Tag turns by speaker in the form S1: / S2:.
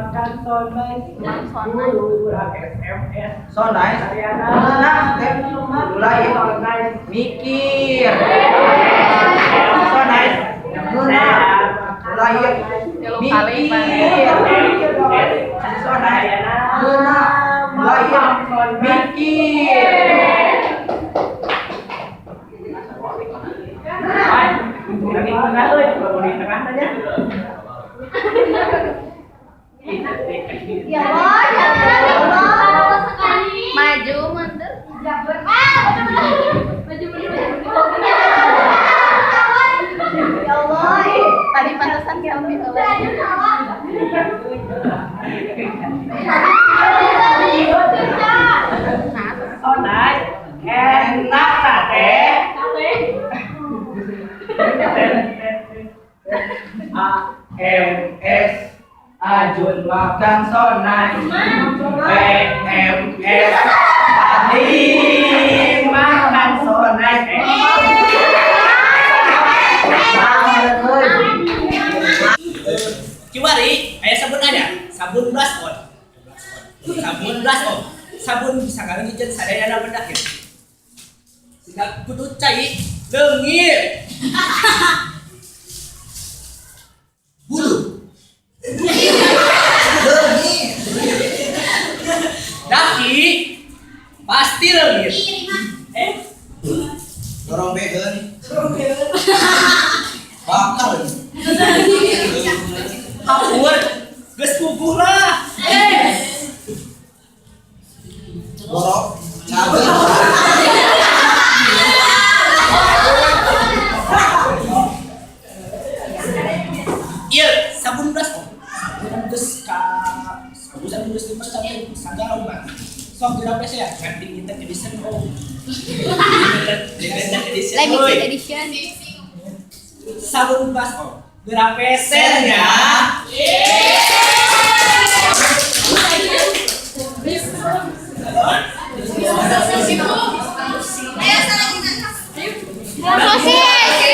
S1: Makan so nice. Guru urang SMS.
S2: So nice.
S1: Ariana.
S2: Nah, teh mulai
S1: So nice.
S2: Mikir. So nice. Nah, mulai mikir. So nice. Nah, mulai mikir.
S1: Lagi tengah euy, di tengah tanya.
S3: Ya Allah, ya Allah.
S4: Maju mundur.
S3: Maju mundur, maju mundur. Ya Allah.
S4: Tadi pantesan selfie heula. Nah,
S1: So nice. Enak sate.
S2: A M S Ajun makan so nice. B M S Adi makan so nice.
S5: Kiwari, aya sabun aya, sabun brush on. Sabun brush on. Sabun bisa ngalengikeun sadayana benda kieu. Sehingga kudu cai leungit. Bulu.
S2: Leungit.
S5: Daki pasti leungit.
S2: Dorong beheun. Bakal.
S5: Hampur geus puguh lah.
S2: Borok. Cager.
S5: Ieu sabun brush on. Sabun geus ka sabun sabun geus lima sampai sagala umat. Sok geura we ya, ngan limited edition oh. Limited edition.
S4: limited
S5: euy.
S4: edition.
S5: Sabun brush on. Geura pesernya.